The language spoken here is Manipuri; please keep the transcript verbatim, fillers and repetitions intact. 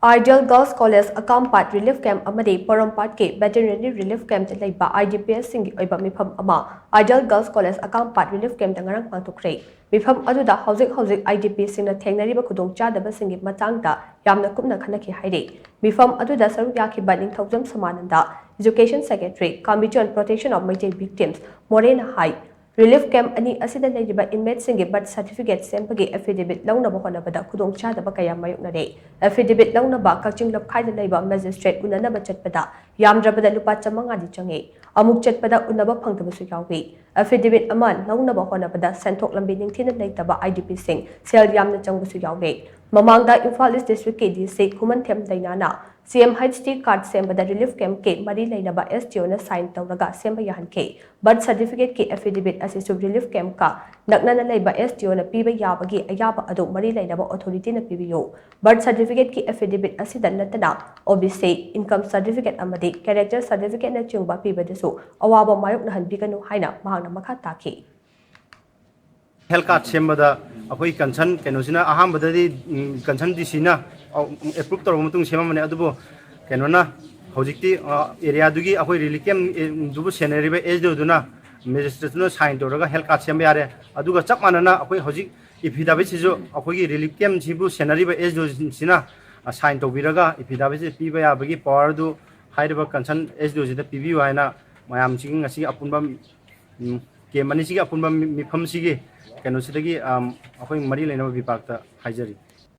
Ideal Girls College ꯑꯀꯥꯝꯄꯥꯠ ꯔꯤꯂꯤꯐ ꯀꯦꯝꯞ ꯑꯃꯗꯤ ꯄꯣꯔꯣꯝꯄꯥꯠꯀꯤ ꯚꯦꯇꯦꯔꯤꯅꯔꯤ ꯔꯤꯂꯤꯐ ꯀꯦꯝꯞꯇ ꯂꯩꯕ IDPꯁꯁꯤꯡꯒꯤ ꯑꯣꯏꯕ ꯃꯤꯐꯝ ꯑꯃ Ideal Girls College ꯑꯀꯥꯝꯄꯥꯠ ꯔꯤꯂꯤꯐ ꯀꯦꯝꯞꯇ ꯉꯔꯥꯡ ꯄꯥꯡꯊꯣꯛꯈ꯭ꯔꯦ꯫ ꯃꯤꯐꯝ ꯑꯗꯨꯗ ꯍꯧꯖꯤꯛ ꯍꯧꯖꯤꯛ IDPꯁꯤꯡꯅ ꯊꯦꯡꯅꯔꯤꯕ ꯈꯨꯗꯣꯡꯆꯥꯗꯕꯁꯤꯡꯒꯤ ꯃꯇꯥꯡꯗ ꯌꯥꯝꯅ ꯀꯨꯞꯅ ꯈꯟꯅꯈꯤ ꯍꯥꯏꯔꯤ꯫ ꯃꯤꯐꯝ ꯑꯗꯨꯗ ꯁꯔꯨꯛ ꯌꯥꯈꯤꯕ ꯅꯤꯡꯊꯧꯖꯝ ꯁꯃꯥꯅꯟꯗ, Education Secretary, Committee on Protection of Meitei Victims, ꯃꯣꯔꯦꯅ ꯍꯥꯏ, ꯔꯤꯂꯤꯐ ꯀꯦꯝꯞ ꯑꯅꯤ ꯑꯁꯤꯗ ꯂꯩꯔꯤꯕ ꯏꯟꯃꯦꯠꯁꯤꯡꯒꯤ ꯕꯔꯊ ꯁꯥꯔꯇꯤꯐꯤꯀꯦꯠ ꯁꯦꯝꯕꯒꯤ ꯑꯦꯐꯤꯗꯦꯕꯤꯠ ꯂꯧꯅꯕ ꯍꯣꯠꯅꯕꯗ ꯈꯨꯗꯣꯡꯆꯥꯗꯕ ꯀꯌꯥ ꯃꯥꯌꯣꯛꯅꯔꯦ꯫ ꯑꯦꯐꯤꯗꯦꯕꯤꯠ ꯂꯧꯅꯕ ꯀꯛꯆꯤꯡ ꯂꯝꯈꯥꯏꯗ ꯂꯩꯕ ꯃꯦꯖꯤꯁꯇ꯭ꯔꯦꯠ ꯎꯅꯅꯕ ꯆꯠꯄꯗ ꯌꯥꯝꯗ꯭ꯔꯕꯗ ꯂꯨꯄꯥ ꯆꯥꯃꯉꯥꯗꯤ ꯆꯪꯉꯤ꯫ ꯑꯃꯨꯛ ꯆꯠꯄꯗ ꯎꯅꯕ ꯐꯪꯗꯕꯁꯨ ꯌꯥꯎꯏ꯫ ꯑꯦꯐꯤꯗꯦꯕꯤꯠ ꯑꯃ ꯂꯧꯅꯕ ꯍꯣꯠꯅꯕꯗ ꯁꯦꯟꯊꯣꯛ ꯂꯝꯕꯤ ꯅꯤꯡꯊꯤꯅ ꯂꯩꯇꯕ IDPꯁꯤꯡ ꯁꯦꯜ ꯌꯥꯝꯅ ꯆꯪꯕꯁꯨ ꯌꯥꯎꯏ꯫ ꯃꯃꯥꯡꯗ ꯏꯝꯐꯥꯜ ꯏꯁ ꯗꯤꯁꯇ꯭ꯔꯤꯛꯀꯤ DC ꯈꯨꯃꯟꯊꯦꯝ ꯗꯩꯅꯥꯅ CMHT ꯀꯥꯔꯗ ꯁꯦꯝꯕꯗ ꯔꯤꯂꯤꯐ ꯀꯦꯝꯞꯀꯤ ꯃꯔꯤ ꯂꯩꯅꯕ SDOꯅ ꯁꯥꯏꯟ ꯇꯧꯔꯒ ꯁꯦꯝꯕ ꯌꯥꯍꯟꯈꯤ꯫ ꯕꯔꯊ ꯁꯥꯔꯇꯤꯐꯤꯀꯦꯠꯀꯤ ꯑꯦꯐꯤꯗꯦꯕꯤꯠ ꯑꯁꯤꯁꯨ ꯔꯤꯂꯤꯐ ꯀꯦꯝꯞꯀ ꯅꯛꯅꯅ ꯂꯩꯕ SDOꯅ ꯄꯤꯕ ꯌꯥꯕꯒꯤ ꯑꯌꯥꯕ ꯑꯗꯨ ꯃꯔꯤ ꯂꯩꯅꯕ ꯑꯣꯊꯣꯔꯤꯇꯤꯅ ꯄꯤꯕꯤꯌꯨ꯫ ꯕꯔꯊ ꯁꯥꯔꯇꯤꯐꯤꯀꯦꯠꯀꯤ ꯑꯦꯐꯤꯗꯦꯕꯤꯠ ꯑꯁꯤꯗ ꯅꯠꯇꯅ OBC, ꯏꯟꯀꯝ ꯁꯥꯔꯇꯤꯐꯤꯀꯦꯠ ꯑꯃꯗꯤ ꯀꯦꯔꯦꯛꯇꯔ ꯁꯥꯔꯇꯤꯐꯤꯀꯦꯠꯅꯆꯤꯡꯕ ꯄꯤꯕꯗꯁꯨ ꯑꯋꯥꯕ ꯃꯥꯌꯣꯛꯅꯍꯟꯕꯤꯒꯅꯨ ꯍꯥꯏꯅ ꯃꯍꯥꯛꯅ ꯃꯈꯥ ꯇꯥꯈꯤ꯫ ꯍꯦꯜꯊ ꯀꯥꯔꯗ ꯁꯦꯝꯕꯗ ꯑꯩꯈꯣꯏ ꯀꯟꯁꯔꯟ ꯀꯩꯅꯣꯁꯤꯅ ꯑꯍꯥꯟꯕꯗꯗꯤ ꯀꯟꯁꯔꯟ DCꯅ ꯑꯦꯄ꯭ꯔꯨꯞ ꯇꯧꯔꯕ ꯃꯇꯨꯡ ꯁꯦꯝꯃꯝꯕꯅꯦ꯫ ꯑꯗꯨꯕꯨ ꯀꯩꯅꯣꯅ ꯍꯧꯖꯤꯛꯇꯤ ꯑꯦꯔꯤꯌꯥꯗꯨꯒꯤ ꯑꯩꯈꯣꯏ ꯔꯤꯂꯤꯐ ꯀꯦꯝꯞꯗꯨꯕꯨ ꯁꯦꯟꯅꯔꯤꯕ SDOꯗꯨꯅ ꯃꯦꯖꯤꯁꯇ꯭ꯔꯦꯠꯇꯨꯅ ꯁꯥꯏꯟ ꯇꯧꯔꯒ ꯍꯦꯜꯊ ꯀꯥꯔꯗ ꯁꯦꯝꯕ ꯌꯥꯔꯦ꯫ ꯑꯗꯨꯒ ꯆꯞ ꯃꯥꯟꯅꯅ ꯑꯩꯈꯣꯏ ꯍꯧꯖꯤꯛ ꯏꯐꯤꯗꯥꯕꯤꯠꯁꯤꯁꯨ ꯑꯩꯈꯣꯏꯒꯤ ꯔꯤꯂꯤꯐ ꯀꯦꯝꯞꯁꯤꯕꯨ ꯁꯦꯟꯅꯔꯤꯕ SDOꯁꯤꯅ ꯁꯥꯏꯟ ꯇꯧꯕꯤꯔꯒ ꯏꯐꯤꯗꯥꯕꯤꯠꯁꯤ ꯄꯤꯕ ꯌꯥꯕꯒꯤ ꯄꯋꯥꯔꯗꯨ ꯍꯥꯏꯔꯤꯕ ꯀꯟꯁꯔꯟ SDOꯁꯤꯗ ꯄꯤꯕꯤꯌꯨ ꯍꯥꯏꯅ ꯃꯌꯥꯝꯁꯤꯒꯤ ꯉꯁꯤꯒꯤ ꯑꯄꯨꯟꯕ ꯎꯝ, ꯀꯦꯝꯞ ꯑꯅꯤꯁꯤꯒꯤ ꯑꯄꯨꯟꯕ ꯃꯤ- ꯃꯤꯐꯝꯁꯤꯒꯤ ꯀꯩꯅꯣꯁꯤꯗꯒꯤ ꯑꯝ, ꯑꯩꯈꯣꯏ ꯃꯔꯤ ꯂꯩꯅꯕ ꯕꯤꯚꯥꯒꯇ ꯍꯥꯏꯖꯔꯤ꯫